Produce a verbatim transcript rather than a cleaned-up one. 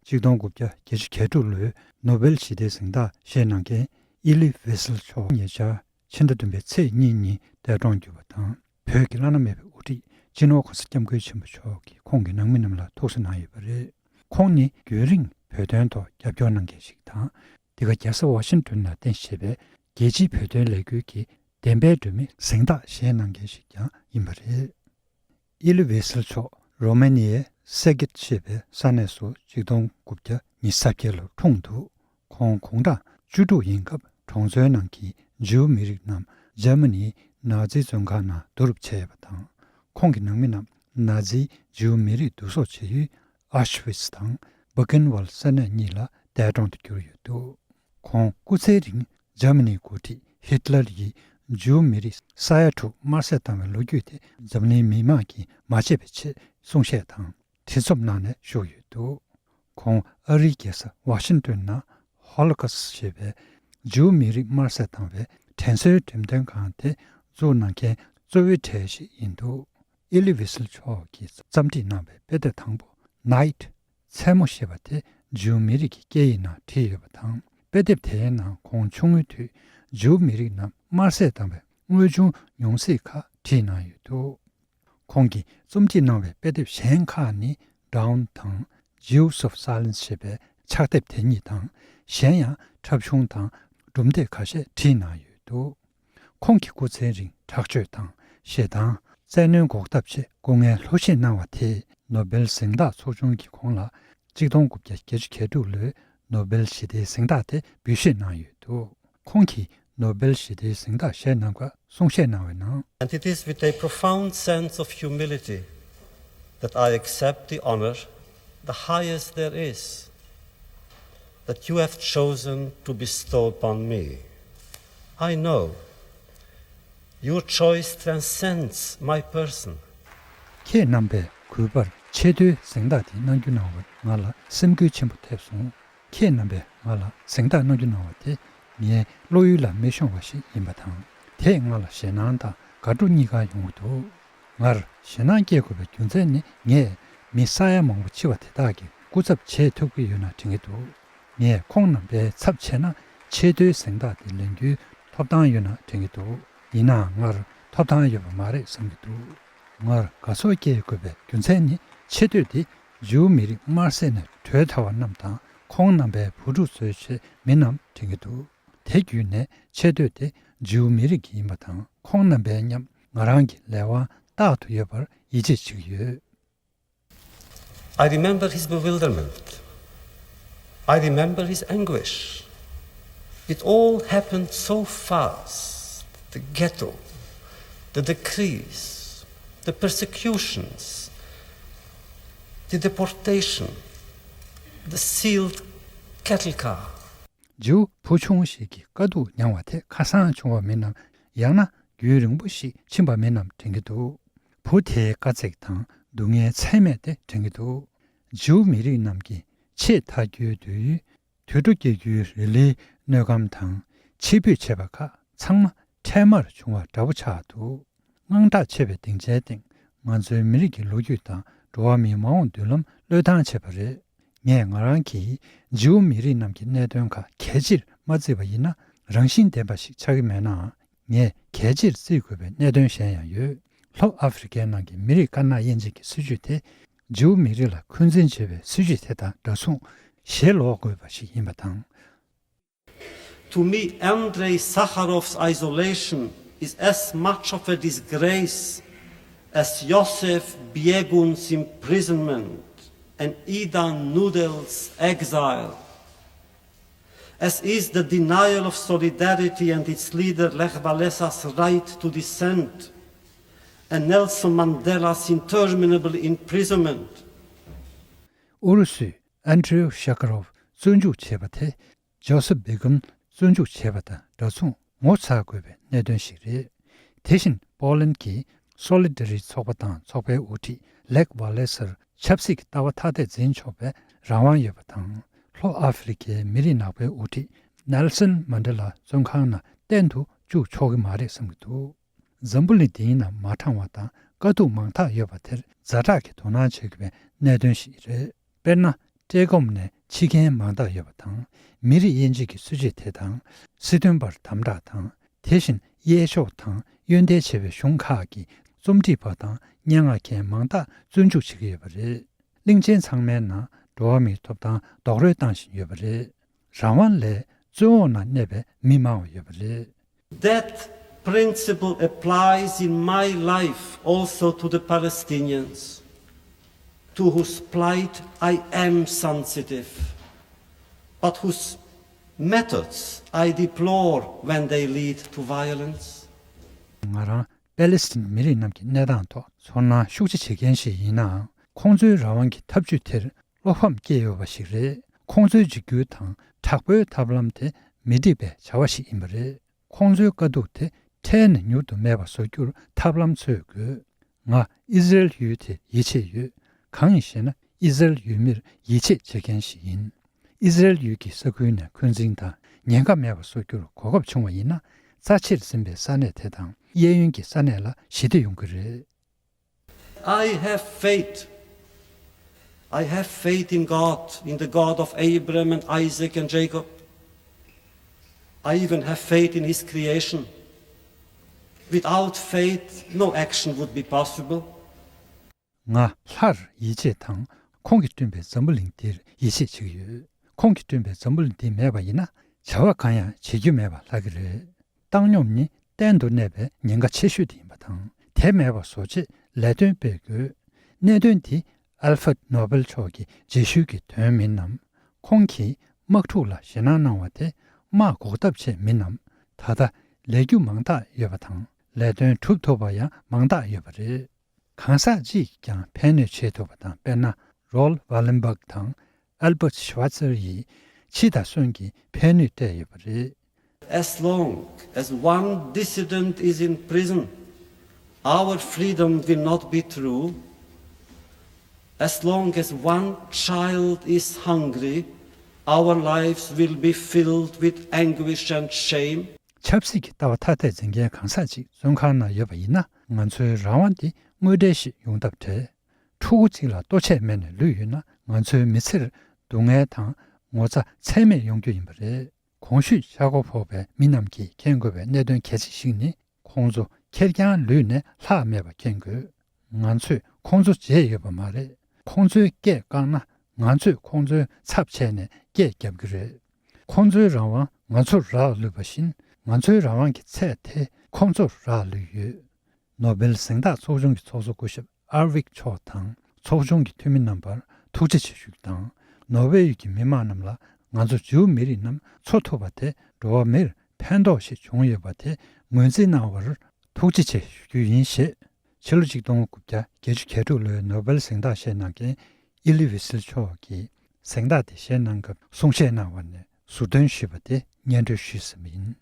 ཆིག་སྟོང་དགུ་བརྒྱ་བརྒྱད་ཅུ་གྱ་དྲུག་ལོའི་ནོ་སྦེལ་ཞི་བདེའི་གཟེངས་རྟགས་བཞེས་གནང་མཁན་ཨི་ལི་ཝེ་སིལ་མཆོག་ཉེ་ཆར་ཕྱི་ཟླ་བདུན་པའི་ཚེས་གཉིས་ཉིན་འདས་གྲོངས་གྱུར་པ་དང་། བོད་ཀྱི་བླ་ན་མེད་པའི་དབུ་ཁྲིད་སྤྱི་ནོར་གོང་ས་སྐྱབས་མགོན་ཆེན་པོ་མཆོག་གིས་ཁོང་གི་ནང་མི་རྣམས་ལ་ཐུགས་གསོ་གནང་ཡོད་པ་རེད། ཁོང་ནི་རྒྱུན་རིང་བོད་དོན་ཐོག་རྒྱབ་སྐྱོར་གནང་མཁན་ཞིག་དང་། འདི་ག་རྒྱལ་ས་ཝ་ཤིང་ཏོན་ནང་རྟེན་གཞི་བྱས་པའི་རྒྱལ་སྤྱིའི་བོད་དོན་ལས་འགུལ་གྱི་བདེན་པའི་སྒྲོན་མེ་གཟེངས་རྟགས་བཞེས་གནང་མཁན་ཞིག་ཀྱང་ཡིན་པ་རེད། ཨི་ལི་ཝེ་སིལ་མཆོག་རོ་མ་ནི་ཡའི་སེ་གེད་ཞེས་པའི་ས་གནས་སུ་ཆིག་སྟོང་དགུ་བརྒྱ་ཉི་ཤུ་རྩ་བརྒྱད་ལོར་འཁྲུངས་འདུག་ཁོང་དགུང་གྲངས་བཅུ་དྲུག་ཡིན་སྐབས་གྲོང་ཚོའི་ནང་གི་ཇིའུ་མི་རིགས་རྣམས་འཇར་མ་ནིའི་ནཱ་ཛི་བཙོན་ཁང་ནང་བསྡུ་རུབ་བྱས་ཡོད་པ་དང་། ཁོང་གི་ནང་མི་རྣམས་ནཱ་ཛིའི་ཇིའུ་མི་རིགས་བསྡུ་གསོག་བྱེད་ཡུལ་ཨོ་ཤི་ཝིས་དང་བྷི་ཁེན་ཝལ་ས་གནས་གཉིས་ལ་འདས་གྲོངས་སུ་གྱུར་ཡོད་འདུག་ཁོང་སྐུ་ཚེའི་རིང་འཇར་མ་ནིའི་འགོ་ཁྲིད་ཧིཊ་ལར་ཡིས་ཇིའུ་མི་རིགས་ས་ཡ་དྲུག་དམར་གསོད་བཏང་བའི་ལོ་རྒྱུས་དེ་འཛམ་གླིང་མི་མང་གིས་མ་བརྗེད་པའི་ཆེད་གསུང་བཤད་དང་། བྲིས་རྩོམ་གནང་ནས་བཞུགས་ཡོད་འདུག་ཁོང་ཨ་རིའི་རྒྱལ་ས་ཝ་ཤིང་ཏོན་ནང་ཧོ་ལོ་ཀོ་སི་ཞེས་པའི་ཇིའུ་མི་རིགས་དམར་གསོད་བཏང་བའི་དྲན་གསོའི་འགྲེམས་སྟོན་ཁང་དེ་བཙུགས་གནང་མཁན་གཙོ་བོའི་གྲས་ཤིག་ཡིན་འདུག་ཨི་ལི་ཝེ་སིལ་མཆོག་གིས་རྩོམ་སྒྲིག་གནང་བའི་དཔེ་དེབ་དང་པོ་Night མཚན་མོ་ཞེས་པ་དེ་ཇིའུ་མི་རིགས་ཀྱི་སྐད་ཡིག་ནང་བྲིས་ཡོད་པ་དང་། དཔེ་དེབ་དེའི་ནང་ཁོང་ཆུང་ངུའི་དུས་ཇིའུ་མི་རིགས་རྣམས་དམར་གསོད་བཏང་བའི་དངོས་བྱུང་མྱོང་སྲིད་ཁག་བྲིས་གནང་ཡོད་འདུག་ཁོང་གིས་རྩོམ་སྒྲིག་གནང་བའི་དཔེ་དེབ་གཞན་ཁག་ནི་Dawn དང་Jews of Silence ཞེས་པའི་ཕྱག་དེབ་དེ་གཉིས་དང་། གཞན་ཡང་འཁྲབ་གཞུང་དང་གྲུབ་འབྲས་ཁ་ཤས་བྲིས་གནང་ཡོད་འདུག་ཁོང་གི་སྐུ་ཚེའི་རིང་དྲག་སྤྱོད་དང་ཞེ་སྡང་། བཙན་གནོན་འགོག་ཐབས་ཆེད་སྐུ་ངལ་ལྷོད་བཞེས་གནང་བ་དེས་ནོ་སྦེལ་གཟེངས་རྟགས་ཚོགས་ཆུང་གིས་ཁོང་ལ་ཆིག་སྟོང་དགུ་བརྒྱ་བརྒྱད་ཅུ་གྱ་དྲུག་ལོའི་ནོ་སྦེལ་ཞི་བདེའི་གཟེངས་རྟགས་དེ་འབུལ་བཞེས་གནང་ཡོད་འདུག་ཁོང་གིས་ནོ་སྦེལ་ཞི་བདེའི་གཟེངས་རྟགས་བཞེས་གནང་སྐབས་གསུང་བཤད་གནང་བའི་ནང་། And it is with a profound sense of humility that I accept the honor, the highest there is, that you have chosen to bestow upon me. I know your choice transcends my person. ཁྱེད་རྣམ་པས་གུས་པར་ཆེས་མཐོའི་གཟེངས་རྟགས་འདི་གནང་རྒྱུ་གནང་བར་ང་ལ་སེམས་འགུལ་ཆེན་པོ་ཐེབས་སོང་། ཁྱེད་རྣམ་པས་ང་ལ་གཟེངས་རྟགས་གནང་རྒྱུ་གནང་བ་དེ་ངའི་བློ་ཡུལ་ལ་མི་ཤོང་བ་ཞིག་ཡིན་པ་དང་། དེས་ང་ལ་ཞེད་སྣང་དང་དགའ་སྤྲོ་གཉིས་ཀ་ཡོང་གི་འདུག་ངར་ཞེད་སྣང་སྐྱེ་དགོས་པའི་རྒྱུ་མཚན་ནི། ངས་མི་ས་ཡ་མང་པོ་འཆི་བ་དེ་དག་གི་སྐུ་ཚབ་བྱེད་ཐུབ་ཀྱི་ཡོད་ན་དྲན་གྱི་འདུག་ངས་ཁོང་རྣམ་པའི་ཚབ་བྱས་ན་ཆེས་མཐོའི་གཟེངས་རྟགས་དེ་ལེན་རྒྱུའི་ཐོབ་ཐང་ཡོད་ན་དྲན་གྱི་འདུག་ཡིན་ནའང་ངར་ཐོབ་ཐང་ཡོད་པ་མ་རེད་བསམ་གྱི་འདུག་ངར་དགའ་ཚོར་སྐྱེ་དགོས་པའི་རྒྱུ་མཚན་ནི། ཆེ་བསྟོད་དེ་ཇིའུ་མི་རིགས་དམར་གསོད་ནས་བྲོས་ཐར་བ་རྣམས་དང་། ཁོང་རྣམ་པའི་བུ་ཕྲུག་གཙོས་བྱས་མི་རྣམས་དྲན་གྱི་འདུག་དེ་བརྒྱུད་ནས་ཆེ་བསྟོད་དེ་ཇིའུ་མི་རིགས་ཀྱི་ཡིན་པ་དང་། ཁོང་རྣམ་པའི་མཉམ་ང་རང་གི་ལས་དབང་རྟག་ཏུ་ཡོད་པར་ཡིད་ཆེས་བྱེད་ཀྱི་ཡོད། I remember his bewilderment. I remember his anguish. It all happened so fast. The ghetto, the decrees, the persecutions, the deportation, the sealed cattle car. ཇིའུ་བུ་ཆུང་ཞིག་གི་དཀའ་སྡུག་མྱངས་པ་དེ་ཁ་སང་བྱུང་བ་མིན་ནམ། ཡང་ན་རྒྱུན་རིང་པོ་ཞིག་ཕྱིན་པ་མིན་ནམ་དྲན་གྱི་འདུག་བུ་དེའི་དཀའ་ཚེགས་དང་སྡུག་བསྔལ་ཚད་མེད་དེ་དྲན་གྱི་འདུག་ཇིའུ་མི་རིགས་རྣམས་ཀྱིས་ཆེས་ཐར་རྒྱུའི་འདོད་ཡུལ། དུད་འགྲོ་སྐྱེ་རྒྱུའི་རི་ལིའི་དངོས་ཁམས་དང་། ཕྱིར་འབུད་བྱས་པ་ཁག་ཚང་མ་འཕྲལ་མར་བྱུང་བ་འདྲ་པོ་ཆགས་འདུག་དངངས་སྐྲག་ཆེ་བའི་སྡིངས་ཆའི་སྟེང་ང་ཚོའི་མི་རིགས་ཀྱི་ལོ་རྒྱུས་དང་འགྲོ་བ་མིའི་མ་འོངས་མདུན་ལམ་བློས་བཏང་བྱས་པ་རེད། ངས་ང་རང་གིས་ཇིའུ་མི་རིགས་རྣམས་ཀྱི་གནད་དོན་ཁག་གལ་ཆེར་མ་བརྩིས་པ་ཡིན་ན། རང་བཞིན་ལྡན་པ་ཞིག་ཆགས་ཀྱི་མེད་ནའང་། ངས་གལ་ཆེར་བརྩི་དགོས་པའི་གནད་དོན་གཞན་ཡང་ཡོད། ལྷོ་ཨ་ཧྥེ་རི་ཁའི་ནང་གི་མི་རིགས་དཀར་ནག་དབྱེ་འབྱེད་ཀྱི་སྲིད་བྱུས་དེ། ཇིའུ་མི་རིགས་ལ་འཁོན་འཛིན་བྱེད་པའི་སྲིད་བྱུས་དེ་དང་འདྲ་མཚུངས་ཞེ་ལོག་དགོས་པ་ཞིག་ཡིན་པ་དང་། To me, Andrei Sakharov's isolation is as much of a disgrace as Yosef Begun's imprisonment and Ida Nudl's exile, as is the denial of solidarity and its leader Lech Wałęsa's right to dissent, and Nelson Mandela's interminable imprisonment. ཨུ་རུ་སུས་ཨན་ཌྲེའུ་ཤ་ཁ་རོབ་བཙོན་འཇུག་བྱས་པ་དེ། ཇོ་སེབ་བྷེ་གུན་བཙོན་འཇུག་བྱས་པ་དང་འདྲ་མཚུངས་ངོ་ཚ་དགོས་པའི་གནད་དོན་ཞིག་རེད། དེ་བཞིན་པོ་ལན་གྱི་སོ་ལི་ཌ་རི་ཚོགས་པ་དང་ཚོགས་པའི་དབུ་ཁྲིད་ལེག་ཝ་ལེ་སར་ཆབ་སྲིད་ཀྱི་ལྟ་བ་ཐ་དད་འཛིན་ཆོག་པའི་རང་དབང་ཡོད་པ་དང་། ལྷོ་ཨ་ཧྥེ་རི་ཁའི་མི་རིགས་ནག་པོའི་དབུ་ཁྲིད་ནེལ་སོན་མན་ཌེ་ལ་བཙོན་ཁང་ནང་གཏན་དུ་བཅུག་ཆོག་གི་མ་རེད་བསམ་གྱི་འདུག་འཛམ་བུ་གླིང་འདིའི་ནང་མ་དྲང་བ་དང་དཀའ་སྡུག་མང་དག་ཡོད་པ་དེར་ཛ་དྲག་གི་དོ་སྣང་བྱེད་དགོས་པའི་གནད་དོན་ཞིག་རེད། དཔེར་ན། བཀྲེས་སྐོམ་ནས་འཆི་མཁན་མང་དག་ཡོད་པ་དང་། མི་རིགས་དབྱེ་འབྱེད་ཀྱི་སྲིད་བྱུས་དེ་དང་། སྲིད་དོན་པར་དམ་དྲག་དང་། དེ་བཞིན་གཡས་ཕྱོགས་དང་གཡོན་ཐལ་ཆེ་བའི་གཞུང་ཁག་གི་རྩོམ་སྒྲིག་པ་དང་སྙན་ངག་མཁན་མང་དག་བཙོན་འཇུག་བྱེད་ཀྱི་ཡོད་པ་རེད། གླིང་ཆེན་ཚང་མའི་ནང་འགྲོ་བ་མིའི་ཐོབ་ཐང་རྡོག་རོལ་བཏང་བཞིན་ཡོད་པ་རེད། རང་དབང་ལས་བཙོན་འོག་ན་གནས་པའི་མི་མང་བ་ཡོད་པ་རེད། That principle applies in my life also to the Palestinians, to whose plight I am sensitive, but whose methods I deplore when they lead to violence. ང་རང་པེ་ལེ་སི་ཐིན་མི་རིགས་རྣམས་ཀྱི་གནས་སྟངས་ཐོག་ཚོར་སྣང་ཤུགས་ཆེ་བྱེད་མཁན་ཞིག་ཡིན་ནའང་། ཁོང་ཚོའི་རང་དབང་གི་ཐབས་ཇུས་དེར་བློ་ཕམ་སྐྱེས་ཡོད་པ་ཞིག་རེད། ཁོང་ཚོའི་འཇིགས་སྐུལ་དང་དྲག་པོའི་ཐབས་ལམ་དེ་མི་འགྲིག་པའི་བྱ་བ་ཞིག་ཡིན་པ་རེད། ཁོང་ཚོའི་དཀའ་སྡུག་དེ་འཕྲལ་ནས་མྱུར་དུ་མེད་པ་བཟོ་རྒྱུར་ཐབས་ལམ་འཚོལ་དགོས། ང་ཨི་ཟི་རེལ་ཡུལ་དེར་ཡིད་ཆེས་ཡོད། གང་ཡིན་ཞེ་ན། ཨི་ཟི་རེལ་ཡུལ་མིར་ཡིད་ཆེས་བྱེད་མཁན་ཞིག་ཡིན། ཨི་ཟི་རེལ་ཡུལ་གྱི་ས་ཁུལ་ནས་འཁོན་འཛིན་དང་ཉེན་ཁ་མེད་པ་བཟོ་རྒྱུར་གོ་སྐབས་བྱུང་བ་ཡིན་ན། རྩ་ཆེར་འཛིན་པའི་ས་གནས་དེ་དང་གཡས་གཡོན་གྱི་ས་གནས་ལ་ཞི་བདེ་ཡོང་གི་རེད། I have faith. I have faith in God, in the God of Abraham and Isaac and Jacob. I even have faith in His creation. Without faith, no action would be possible. ང་སླར་ཡིད་ཆེས་དང་། ཁོང་གིས་བསྐྲུན་པའི་འཛམ་བུ་གླིང་འདིར་ཡིད་ཆེས་བྱེད་ཀྱི་ཡོད། ཁོང་གིས་བསྐྲུན་པའི་འཛམ་བུ་གླིང་འདི་མེད་པ་ཡིན་ན། བྱ་བ་གང་ཡང་བྱེད་རྒྱུ་མེད་པ་ལྷག་གི་རེད། བཏང་སྙོམས་ནི་གཏན་དུ་གནས་པའི་ཉེན་ཁ་ཆེ་ཤོས་དེ་ཡིན་པ་དང་། དེ་མེད་པ་བཟོ་ཆེད་ལས་དོན་སྤེལ་དགོས། གནད་དོན་འདི་ཨལ་ཧྥརྡ་ནོ་བེལ་མཆོག་གི་རྗེས་ཤུལ་གྱི་དོན་མིན་ནམ། ཁོང་གིས་དམག་འཁྲུག་ལ་ཞེད་སྣང་གནང་བ་དེ་དམག་འགོག་ཐབས་ཆེད་མིན་ནམ། ད་ལྟ་ལས་རྒྱུ་མང་དག་ཡོད་པ་དང་། ལས་དོན་གྲུབ་ཐུབ་པ་ཡང་མང་དག་ཡོད་པ་རེད། གང་ཟག་གཅིག་གིས་ཀྱང་ཕན་གནོད་བྱེད་ཐུབ་པ་དང་། དཔེར་ན། རོལ་ཝ་ལེན་བྷག་དང་ཨལ་བྷར་ཤི་ཝ་ཙེར་ཡིས་འཆི་དང་གསོན་གྱི་ཕན་ནུས་སྤྲད་ཡོད་པ་རེད། As long as one dissident is in prison, our freedom will not be true. As long as one child is hungry, our lives will be filled with anguish and shame. ཆབ་སྲིད་ཀྱི་ལྟ་བ་ཐ་དད་འཛིན་མཁན་གང་ཟག་ཅིག་བཙོན་ཁང་ནང་ཡོད་པ་ཡིན་ན། ང་ཚོའི་རང་དབང་དེ་དངོས་འབྲེལ་ཞིག་ཡོང་ཐབས་བྲལ། ཕྲུ་གུ་གཅིག་ལ་ལྟོ་ཆས་མེད་ནས་ལུས་ཡོད་ན། ང་ཚོའི་མི་ཚེར་སྡུག་བསྔལ་དང་ངོ་ཚ་ཚད་མེད་ཡོང་རྒྱུ་ཡིན་པ་རེད། གོང་ཞུས་ཆག་སྒོ་ཕོག་པའི་མི་རྣམས་ཀྱིས་མཁྱེན་དགོས་པའི་གནད་དོན་གལ་ཆེ་ཞིག་ནི། ཁོང་ཚོ་ཁེར་རྐྱང་ལུས་ནས་ལྷག་མེད་པ་མཁྱེན་དགོས། ང་ཚོས་ཁོང་ཚོ་བརྗེད་ཡོད་པ་མ་རེད། ཁོང་ཚོའི་སྐད་བཀག་ན། ང་ཚོས་ཁོང་ཚོའི་ཚབ་བྱས་ནས་སྐད་རྒྱབ་ཀྱི་རེད། ཁོང་ཚོའི་རང་དབང་ང་ཚོར་རག་ལུས་པ་བཞིན། ང་ཚོའི་རང་དབང་གི་ཚད་དེ་ཁོང་ཚོར་རག་ལུས་ཡོད། ནོ་བེལ་གཟེངས་རྟགས་ཚོགས་ཆུང་གི་ཚོགས་གཙོ་སྐུ་ཞབས་ཨར་ཝིག་མཆོག་དང་ཚོགས་ཆུང་གི་འཐུས་མི་རྣམ་པར་ཐུགས་རྗེ་ཆེ་ཞུ་རྒྱུ་དང་། ནོར་ཝེ་ཡུལ་གྱི་མི་མང་རྣམས་ལ། ང་ཚོ་ཇིའུ་མི་རིགས་རྣམས་འཚོ་ཐུབ་པ་དེ་འགྲོ་བ་མིར་ཕན་ཐོགས་ཤིག་བྱུང་ཡོད་པ་དེ་ངོས་འཛིན་གནང་བར་ཐུགས་རྗེ་ཆེ་ཞུ་རྒྱུ་ཡིན་ཞེས། ཕྱི་ལོ་ཆིག་སྟོང་དགུ་བརྒྱ་བརྒྱད་ཅུ་གྱ་དྲུག་ལོའི་ནོ་བེལ་གཟེངས་རྟགས་བཞེས་གནང་མཁན་ཨི་ལི་ཝི་སིལ་མཆོག་གིས་གཟེངས་རྟགས་དེ་བཞེས་གནང་སྐབས་གསུང་བཤད་གནང་བ་ནས་ཟུར་འདོན་ཞུས་པ་དེ་སྙན་སྒྲོན་ཞུས་ཟིན་པ་ཡིན།